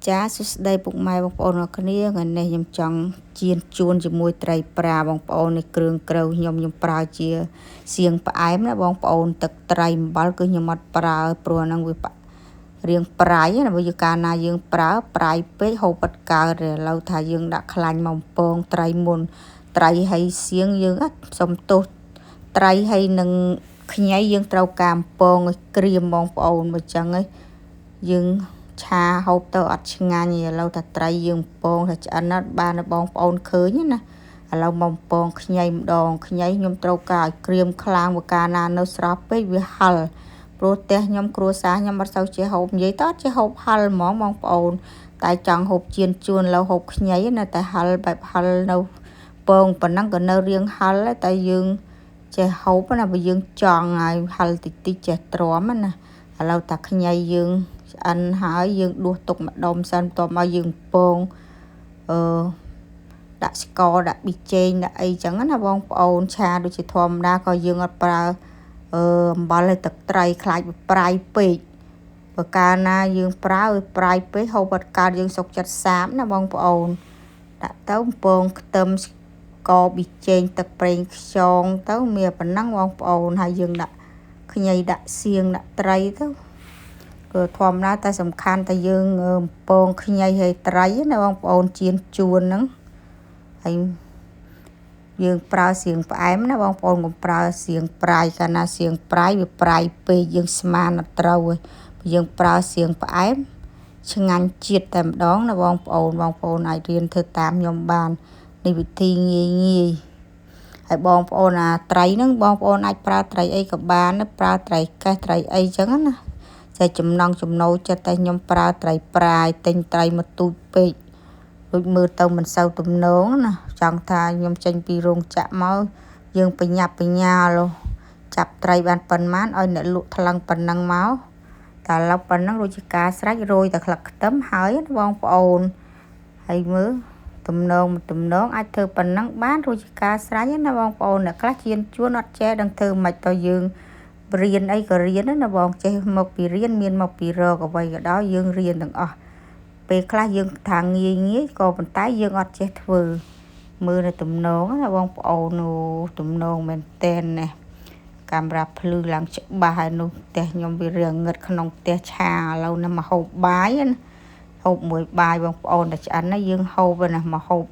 ចាសួស្តីពុកម៉ែបងប្អូនអរគ្នាថ្ងៃនេះខ្ញុំចង់ចៀនជួនជាមួយត្រីប្រាបងប្អូននេះគ្រឿងក្រៅខ្ញុំប្រើជាសៀងផ្អែមណាបងប្អូនទឹកត្រីអំបិលគឺខ្ញុំអត់ប្រើព្រោះហ្នឹងវារៀងប្រៃណាបើយើងកាលណាយើងប្រើប្រៃពេកហូបអត់កើតទេឥឡូវថាយើងដាក់ខ្លាញ់មកពងត្រីមុនត្រីហើយសៀងយើងសុំទោសត្រីហើយនឹងខ្ញីយើងត្រូវការអំពងឲ្យក្រៀមបងប្អូនបើចឹងឯងយើងឆាហូបទៅអត់ឆ្ងាញ់ឥឡូវថាត្រីយើងពងថាឆ្អិនអត់បានបងប្អូនឃើញណាឥឡូវមកពងខ្ញីម្ដងខ្ញីខ្ញុំត្រូវការឲ្យក្រៀមខ្លាំងបើកាលណានៅស្រស់ពេកវាហឹលព្រោះផ្ទះខ្ញុំគ្រួសារខ្ញុំអត់សូវចេះហូបនិយាយទៅអត់ចេះហូបហឹលហ្មងបងប្អូនតែចង់ហូបជៀនជួនឥឡូវហូបខ្ញីណាតែហឹលបែបហឹលនៅពងប៉ុណ្ណឹងក៏នៅរៀងហឹលតែយើងចេះហូបណាបើយើងចង់ឲ្យហឹលតិចតិចចេះទ្រាំណាឥឡូវតាខ្ញីយើងឆ្អិនហើយយើងដួសទុកម្ដុំសិនបន្ទាប់មកយើងពងអឺដាក់ស្ករដាក់ប៊ីចេងដាក់អីចឹងណាបងប្អូនឆាដូចជាធម្មតាក៏យើងអត់ប្រើអំបិលឲ្យទឹកត្រីខ្លាចវាប្រៃពេកបើកាលណាយើងប្រើវាប្រៃពេកហូបអត់កើតយើងសុកចិត្តសាបណាបងប្អូនដាក់ទៅពងខ្ទឹមស្ករប៊ីចេងទឹកប្រេងខ្យងទៅមានប៉ុណ្ណឹងបងប្អូនហើយយើងដាក់ខ្ញីដាក់សៀងដាក់ត្រីទៅគឺធម្មតាតែសំខាន់តែយើងពងខ្ញីហើយត្រីណាបងប្អូនចៀនជួនហ្នឹងហើយយើងប្រើសៀងផ្អែមណាបងប្អូនកុំប្រើសៀងប្រៃកាលណាសៀងប្រៃវាប្រៃពេកយើងស្មានអត់ត្រូវទេយើងប្រើសៀងផ្អែមឆ្ងាញ់ជាតិតែម្ដងណាបងប្អូនបងប្អូនអាចរៀនធ្វើតាមខ្ញុំបាននេះវិធីងាយងាយហើយបងប្អូនអាត្រីហ្នឹងបងប្អូនអាចប្រើត្រីអីក៏បានប្រើត្រីកេះត្រីអីចឹងណាតែចំណង់ចំណូលចិត្តតែខ្ញុំប្រើត្រីប្រាយទិញត្រីមកទូចពេកដូចមើលទៅមិនសូវទំនងណាចង់ថាខ្ញុំចេញពីរោងចក្រមកយើងបញ្ញាប់បញ្ញាលចាប់ត្រីបានប៉ុន្មានឲ្យអ្នកលក់ថ្លឹងប៉ុណ្ណឹងមកតែឥឡូវប៉ុណ្ណឹងដូចជាការស្រេចរោយតែក្លឹកខ្ទឹមហើយបងប្អូនហើយមើលទំនងទំនងអាចធ្វើប៉ុណ្ណឹងបានរួចជាការស្រេចណាបងប្អូនអ្នកខ្លះជៀនជួនអត់ចេះដឹងធ្វើមិនទៅយើងរៀនអីក៏រៀនណាបងចេះមកពីរៀនមានមកពីរកអ្វីក៏ដោយយើងរៀនទាំងអស់ពេលខ្លះយើងថាងាយងាយក៏ប៉ុន្តែយើងអត់ចេះធ្វើមើលនៅទំនងណាបងប្អូនអូទំនងមែនតែនណាកាមេរ៉ាភ្លឺឡើងច្បាស់ហើយនោះផ្ទះខ្ញុំវារឿងងឹតក្នុងផ្ទះឆាឥឡូវនេះមកហូបបាយណាហូបមួយបាយបងប្អូនតែឆ្អិនណាយើងហូបណាមកហូប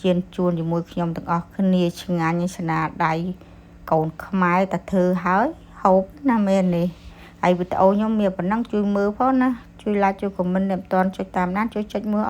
ជៀនជួនជាមួយខ្ញុំទាំងអស់គ្នាឆ្ងាញ់ស្នាដៃកូនខ្មែរតែធ្វើហើយហូបណាមែននេះហើយវីដេអូខ្ញុំមានប៉ុណ្ណឹងជួយមើលផងណាជួយ like ជួយ comment អ្នកមិនទាន់ចុចតាមដានជួយចុចមើល